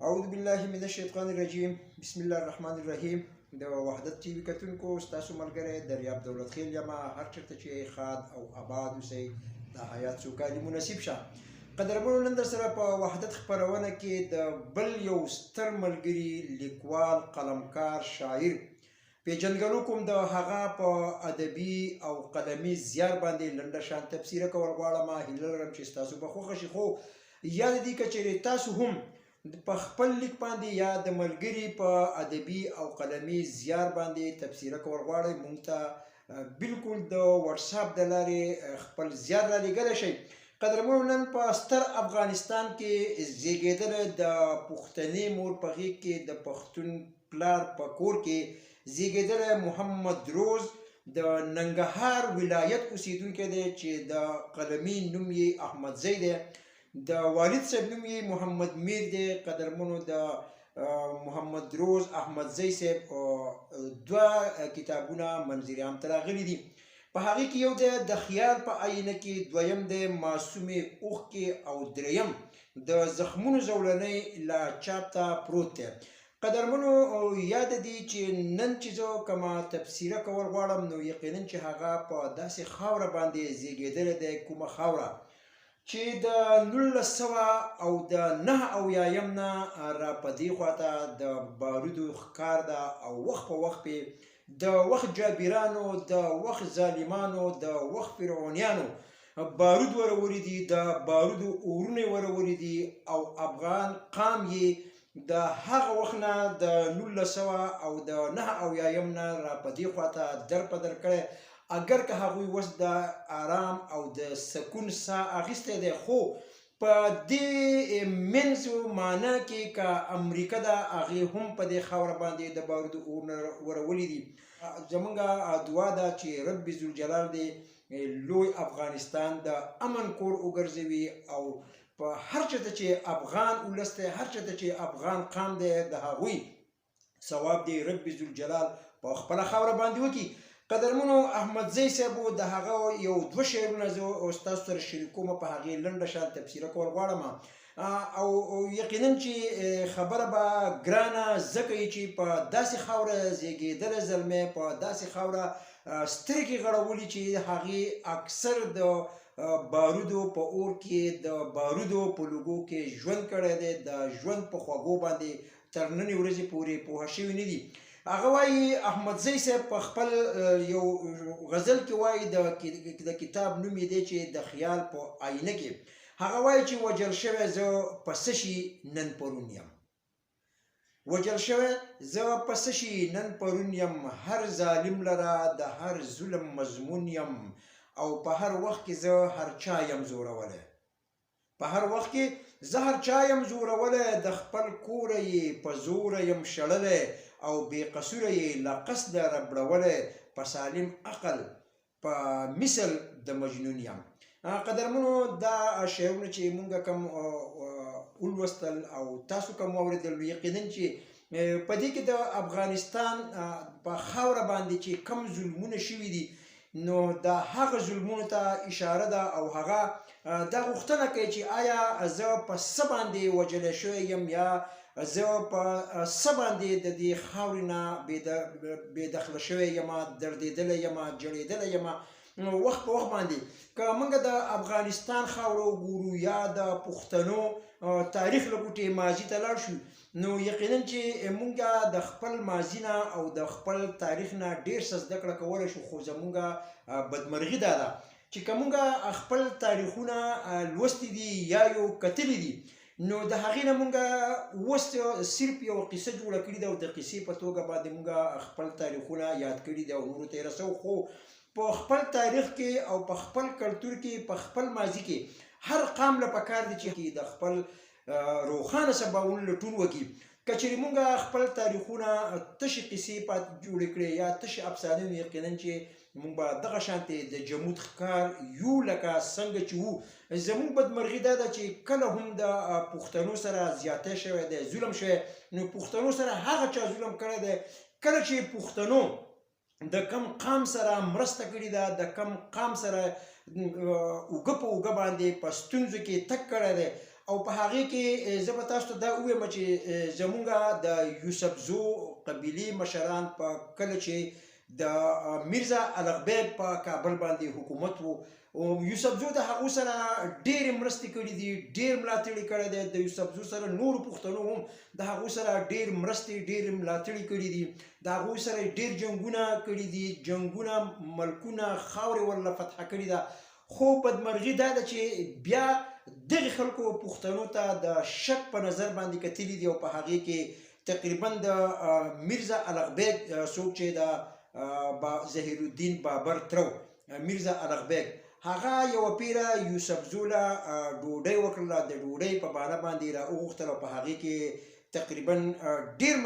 اعوذ بالله من الشیطان الرجیم، بسم الله الرحمن الرحیم. د وحدت ټي وي کتونکو، ستاسو ملګری دریاب دولت خیل یم. هر چېرته چې ښاد او اباد اوسئ، د حیات سوکالي مو نصیب شه. قدرمنو، نن در سره په وحدت خپرونه کې د بل یو ستر ملګري، لیکوال، قلمکار، شاعر پیژندګلو کوم. د هغه په ادبي او قلمي زیار باندې لنډه شان تبصره کول غواړم. هیله لرم چې ستاسو به خوښه شي. خو یاد دي که چېرې تاسو هم په خپل لیک باندې یا د ملګري په ادبي او قلمي زیار باندې تبصره کول غواړئ، مونږ ته بالکل د واتساپ د لارې خپل زیار را لېږلی شئ. قدرمنو، نن په ستر افغانستان کې زیږېدلی، د پښتنې مور په غېږ کې، د پښتون پلار په کور کې زیږېدلی محمد روز د ننګرهار ولایت اوسېدونکی دی چې د قلمي نوم یې احمدزی دی، د والد صاحب نوم یې محمد میر دی. قدرمنو، د محمد روز احمدزی صاحب دوه کتابونه منظر عام ته راغلي دي. په هغې کې یو دی د خیال په آینه کې، دویم دی معصومې اوښکې او دریم د زخمونو زولنۍ لا چاپ ته پروت دی. قدرمنو، یاد دي چې نن چې زه کومه تبصره کول غواړم، نو یقینا چې هغه په داسې خاوره باندې زیږېدلی دی کومه خاوره چې د 1979 نه را په دې خواته د بارودو ښکار ده او وخت په وخت پې د وخت جابرانو، د وخت ظالمانو، د وخت فرعونیانو بارود ورولي دي، د بارودو اورونه یې ورولي دي او افغان قام یې د هغه وخت نه، د 1979 نه را په دې خواته در په در کړی. اګر که هغوی اوس د آرام او د سکون ساه اخیستی دی، خو په دې منځ معنا کې که امریکا ده، هغې هم په دې خاوره باندې د بارودو اورونه ورولي دي. زمونږ دعا ده چې رب ذوالجلال دې لوی افغانستان د امن کور وګرځوي او په هر چېرته چې افغان ولس دی، هر چېرته چې افغان قام دی، د هغوی ثواب دی رب ذوالجلال په خپله خاوره باندې وکړي. قدرمنو، احمدزی صاحب د هغه یو دوه شعرونه زه ستاسو سره شریکوم، په هغې لنډه شان تبصره کول غواړم. او یقینا چې خبره به ګرانه ځکه وي چې په داسې خاوره زیږېدلی زلمی په داسې خاوره سترګې غړولي چې هغې اکثر د بارودو په اور کې، د بارودو په لوګو کې ژوند کړی دی، د ژوند په خوږو باندې تر ننې ورځې پورې پوه شوي نه دي. هغه وایي، احمدزی صاحب په خپل یو غزل کې وایي، د کتاب نوم یې دی چې د خیال په آینه کې، هغه وایي چې وژل شوی زه په څه شي نن پرون یم، وژل شوی زه په څه شي نن پرون یم، هر ظالم لره د هر ظلم مضمون یم او په هر وخت کې زه هر چا یم زورولی، په هر وخت کې زه هر چا یم زورولی، د خپل کوره یې په زوره یم شړلی او بې قصوره یې له قصده ربړولی، په سالم عقل په مثل د مجنون یم. قدرمنو، دا شعرونه چې مونږ کوم ولوستل او تاسو کوم واورېدل، یقینا چې په دې کې د افغانستان په خاوره باندې چې کم ظلمونه شوي دي، نو د هغه ظلمونو ته اشاره ده او هغه دا غوښتنه کوي چې آیا زه په څه باندې وژلی شوی یم یا زه په څه باندې د دې خاورې نه بې دخله شوی یم، دردېدلی یم، ژړېدلی یم وخت په وخت باندې. که موږ د افغانستان خاوره وګورو یا د پښتنو تاریخ له ګوټې ماضي ته لاړ شو، نو یقینا چې موږ د خپل ماضي نه او د خپل تاریخ نه ډېر څه زده کړه کولی شو. خو زموږ بدمرغي دا ده چې که موږ خپل تاریخونه لوستي دي یا یو کتلي دي، نو د هغې نه موږ اوس صرف یوه قصه جوړه کړې ده او د قصې په توګه باندې موږ خپل تاریخونه یاد کړي دي او نورو ته یې رسوو. خو په خپل تاریخ کې او په خپل کلتور کې، په خپل ماضي کې هر قام له پکار دي چې د خپل روښانه سباوون لټون وکړي. که چېرې مونږ خپل تاریخونه تشې قصې پات جوړې کړې یا تشې افسانې، نو یقینا چې مونږ به دغه شانتې د جمود ښکار یو لکه څنګه چې وو. زمونږ بدمرغي دا ده چې کله هم د پښتنو سره زیاتی شوی دی، ظلم شوی، نو پښتنو سره هغه چا ظلم کړی دی کله چې پښتنو د کم قام سره مرسته کړې ده، د کم قام سره اوږه په اوږه باندې په ستونزو کې تک کړی دی. او په هغې کې زه به تاسو ته دا ووایم چې زمونږ د یوسفزو قبیلې مشران په کله چې د میرزا الغ بیگ په کابل باندې حکومت وو، یوسفزو د هغو سره ډېرې مرستې کړې دي، ډېر ملاتړي کړی دی. د یوسفزو سره نورو پښتنو هم د هغو سره ډېر مرستې، ډېر ملاتړي کړي دي، د هغو سره ډېر جنګونه کړي دي، جنګونه، ملکونه، خاورې ورله فتح کړي ده. خو بدمرغي دا ده چې بیا دغې خلکو پښتنو ته د شک په نظر باندې کتلي دي، او په هغې کې تقریبا د میرزا الغ بیگ، څوک چې د ظهیر الدین بابر تره، میرزا الغ بیگ، هغه یوه پیره یوسفزو له ډوډۍ وکړله، د ډوډۍ په بانه باندې را وغوښتل، او په هغې کې تقریبا ډیر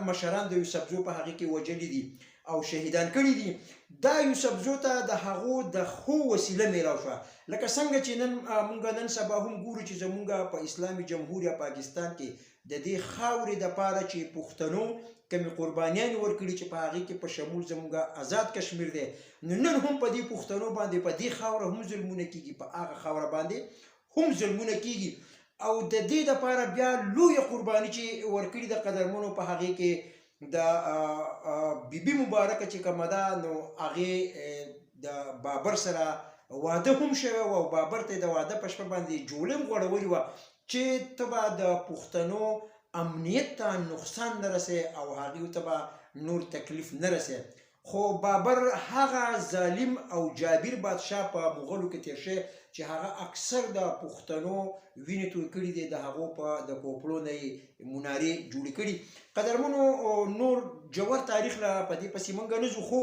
مشران د یوسفزو په هغې کې وژلي دي او شهیدان کړي دي. دا یوسفزو ته د هغو د ښو وسیله میلاو شوه، لکه څنګه چې نن مونږ نن سبا هم ګورو چې زمونږ په اسلامي جمهوریه پاکستان کې د دې خاورې دپاره چې پښتنو کومې قربانیانې ورکړي، چې په هغې کې په شمول زمونږ آزاد کشمیر دی، نو نن هم په دې پښتنو باندې په دې خاوره هم ظلمونه کیږي، په هغه خاوره باندې هم ظلمونه کیږي. او د دې دپاره بیا لویه قرباني چې ورکړي د قدرمنو په هغې کې د بیبي مبارکه چې کومه ده، نو هغې د بابر سره واده هم شوی و، او بابر ته د واده په شپه باندې جولې هم غوړولې وه چې ته به د پښتنو امنیت ته نقصان نه رسې او هغوی ته به نور تکلیف نه رسې. خو بابر هغه ظالم او جابر بادشاه په مغلو کې تېر شوی چې هغه اکثر د پښتنو وینې توی کړي دي، د هغو په د کوپړو نه یې منارې جوړې کړي. قدرمنو، نور جوور تاریخ له په دې پسې مونږ نه ځو، خو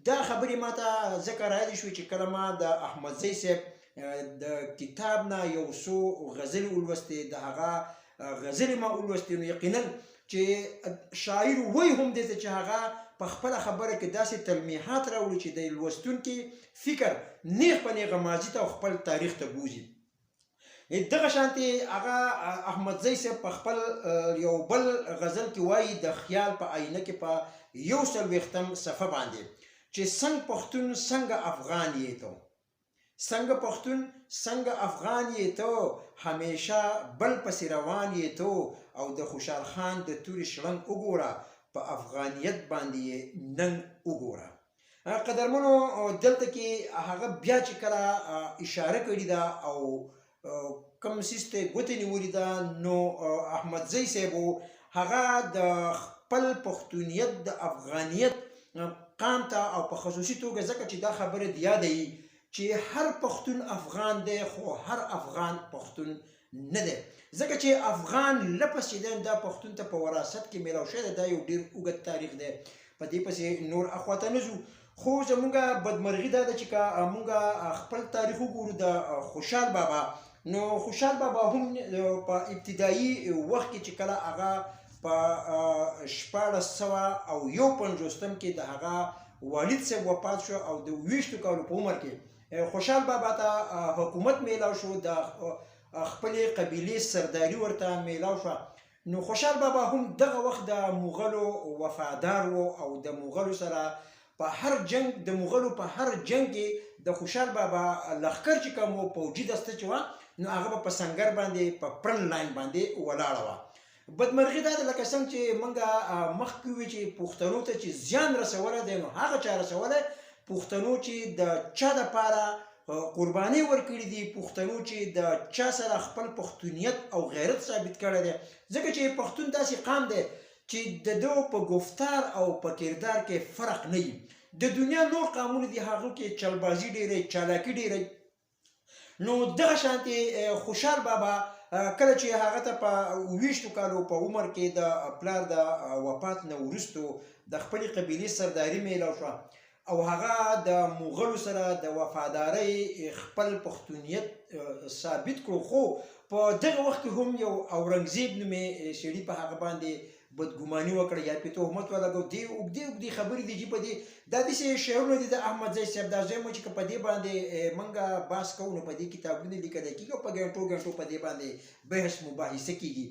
دا خبرې ما ته ځکه رایادې شوې چې کله ما د احمدزی صاحب د کتاب نه یو څو غزلې ولوستې، د هغه غزلې ما ولوستې، نو یقینا چې شاعر وایي هم دې ته چې هغه په خپله خبره کې داسې تلمیحات راوړي چې د لوستونکي فکر نیغ په نیغه ماضي ته او خپل تاریخ ته بوځي. دغه شانتې هغه احمدزی صاحب په خپل یو بل غزل کې وایي د خیال په آینه کې په 41 صفحه باندې چې څنګه پښتون څنګه افغان یې ته، څنګه پښتون څنګه افغان یې ته، همیشه بل پسې روان یې ته، او د خوشحال خان د تورې شړنګ وګوره، په افغانیت باندې یې ننګ وګوره. قدرمنو، دلته کې هغه بیا چې کله اشاره کړې ده او کوم څیز ته یې ګوتې نیولې ده، نو احمدزی صاحب هغه د خپل پښتونیت د افغانیت قام ته او په خصوصي توګه، ځکه چې دا خبره د یاده وي چې هر پښتون افغان دی خو هر افغان پښتون نه دی، ځکه چې افغان لفظ چې دی دا پښتون ته په وراثت کې میلاو شوی دی. دا یو ډیر اوږد تاریخ دی، په دې پسې نور اخواته نه ځو. خو زمونږ بدمرغي دا ده چې که مونږ خپل تاریخ وګورو د خوشحال بابا، نو خوشحال بابا هم په ابتدایي وخت کې چې کله هغه په 1651 کې د هغه والد صاحب وفات شو، او د 20 کالو په عمر کې خوشحال بابا ته حکومت میلاو شو، د خپلې قبیلې سرداري ورته میلاو شوه. نو خوشحال بابا هم دغه وخت د مغلو وفادار و، او د مغلو سره په هر جنگ، د مغلو په هر جنگ کې د خوشحال بابا لښکر چې کوم و، پوجي دسته چې وه، نو هغه به په سنګر باندې په پرن لاین باندې ولاړه وه. بدمرغي دا ده لکه څنګه چې موږ مخکې وویل چې پښتنو ته چې زیان رسولی دی، نو هغه چا رسولی، پښتنو چې د چا دپاره قربانۍ ورکړي دي، پښتنو چې د چا سره خپل پښتونیت او غیرت ثابت کړی دی. ځکه چې پښتون داسې قام دی چې د ده په ګفتار او په کردار کې فرق نه وي. د دنیا نور قامونه دي هغو کې چلبازي ډېری، چالاکي ډېری. نو دغه شانتې خوشحال بابا کله چې هغه ته په 20 کالو په عمر کې د پلار د وفات نه وروسته د خپلې قبیلې سرداري میلاو شوه، او هغه د مغلو سره د وفادارۍ خپل پښتونیت ثابت کړو. خو په دغه وخت کې هم یو اورنګزیب نومې سړي په هغه باندې بدګماني وکړه یا پې تهمت ولګو. دې اوږدې اوږدې خبرې دي چې په دې دا داسې شعرونه دي د احمدزی صاحب، دا زه وایم چې که په دې باندې موږ بحث کوو نو په دې کتابونه لیکل کېږي او په ګنټو ګنټو په دې باندې بحث مباحثه کېږي.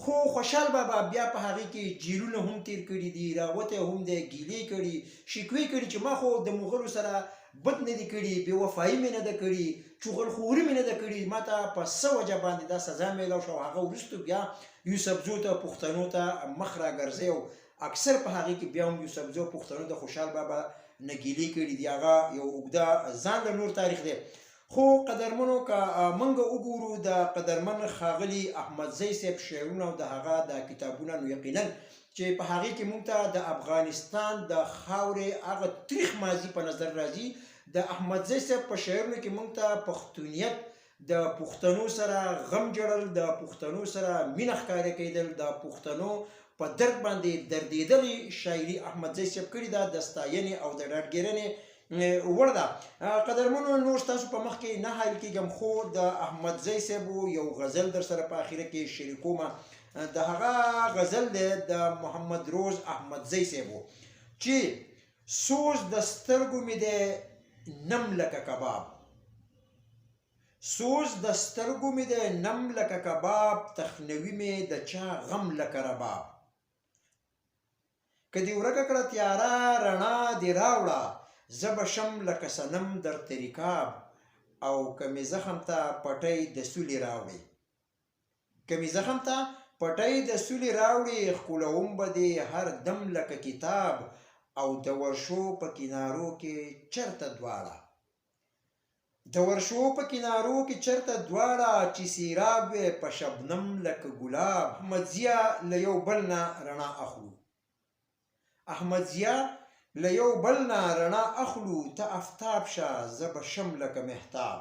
خو خوشحال بابا بیا په هغې کې جیلونه هم تیر کړي دي، راوتی هم دی، ګیلې کړي، شکوې کړي چې ما خو د مغلو سره بد نه دي کړي، بې وفایي مې نه ده کړي، چغلخوري مې نه ده کړي، ما ته په څه وجه باندې دا سزا میلاو شوه؟ هغه وروسته بیا یوسفزو ته، پښتنو ته مخ راګرځي او اکثر په هغې کې بیا هم یوسفزو پښتنو د خوشحال بابا نه ګیلې کړي دي. هغه یو اوږده ځان له نور تاریخ دی. خو قدرمنو، که موږ وګورو د قدرمن ښاغلي احمدزی صاحب شعرونه او د هغه د کتابونه، نو یقینا چې په هغې کې موږ ته د افغانستان د خاورې هغه تریخ ماضي په نظر راځي. د احمدزی صاحب په شعرونو کې موږ ته پښتونیت، د پښتنو سره غم جړل، د پښتنو سره مینه ښکاره کېدل، د پښتنو په درد باندې دردېدلې شاعري احمدزی صاحب کړې ده، د ستاینې او د ډاډګیرنې وړ ده. قدرمنو، نور ستاسو په مخ کې نه حایل کېږم، خو د احمدزی صاحب یو غزل در سره په اخیره کې شریکوم. د هغه غزل دی د محمد روز احمدزی صاحب چې سوز د سترګو مې دی نم لکه کباب، سوز د سترګو مې دی نم لکه کباب، تخنوي مې د چا غم لکه رباب. که دې ورکه کړه تیاره رڼا دې راوړه، زه به شم لکه صنم درته رکاب. او که مې زخم ته پټۍ د سولې راوړې، که مې زخم ته پټۍ د سولې راوړې، ښکلوم به دې هر دم لکه کتاب. او د ورشو په کنارو کې چرته دواړه، د ورشو په کنارو کې چرته دواړه، چې سیراب وې په شبنم لکه ګلاب. احمدزیه له یو بل نه رڼا اخلو، احمدزیه له یو بل نه رڼا اخلو، ته افتاب شه زه به شم لکه مهتاب،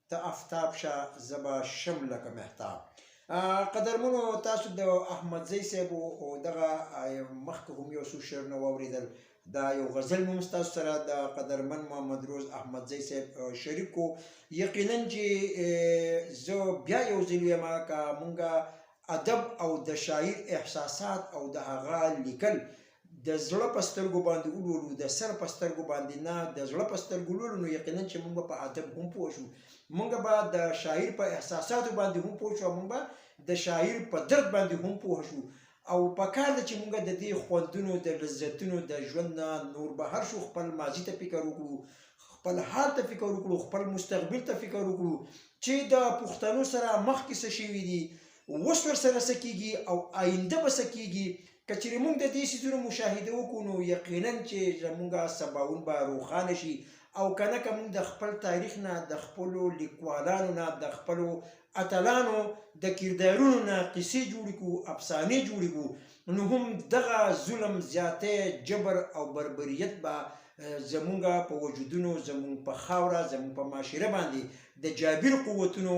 ته افتاب شه زه به شم لکه مهتاب. قدرمنو، تاسو د احمدزی صاحب او دغه مخکې هم یو څو شعرونه واورېدل، دا یو غزل مو هم ستاسو سره د قدرمن محمد روز احمدزی صاحب شریک کو. یقینا چې زه بیا یو ځل وایم، که مونږ ادب او د شاعر احساسات او د هغه لیکل د زړه په سترګو باندې ولولو، د سر په سترګو باندې نه، د زړه په سترګو ولولو، نو یقینا چې مونږ به په ادب هم پوه شو، مونږ به د شاعر په احساساتو باندې هم پوه شو، مونږ به د شاعر په درد باندې هم پوه شو. او پکار ده چې مونږ د دې خوندونو د لذتونو د ژوند نه نور بهر شو، خپل ماضي ته فکر وکړو، خپل حال ته فکر وکړو، خپل مستقبل ته فکر وکړو چې د پښتنو سره مخکې څه شوي دي، اوس ورسره څه کېږي او آینده به څه کېږي. که چېرې موږ د دې څیزونو مشاهده وکړو، نو یقینا چې زموږ سباوون به روښانه شي. او که نه، که موږ د خپل تاریخ نه، د خپلو لیکوالانو نه، د خپلو اتلانو د کردارونو نه قصې جوړې کړو، افسانې جوړې کړو، نو هم دغه ظلم، زیاتی، جبر او بربریت به زمونږ په وجودونو، زمونږ په خاوره، زمونږ په معاشره باندې د جابر قوتونو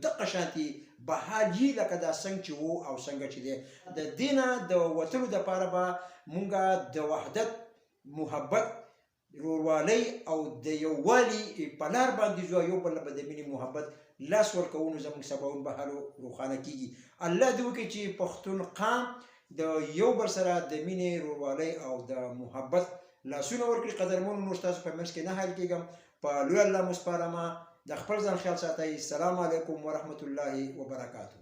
دقه شانتي بحال یي لکه دا څنګه چې وو او څنګه چې دی. د دې نه د وتلو دپاره به مونږ د وحدت، محبت، ورورولۍ او د یووالي په لار باندې ځو، یو بل به د مینې محبت لاس ورکوو، نو زموږ سباوون به هلو روښانه کېږي. الله دې وکړي چې پښتون قام د یو بل سره د مینې، ورورولۍ او د محبت لاسونه ورکړي. قدرمنو، نور ستاسو په منځ کې نه حایل کېږم، په لوی الله مو سپارم، د خپل ځان خیال ساتئ. السلام علیکم ورحمت الله وبرکاته.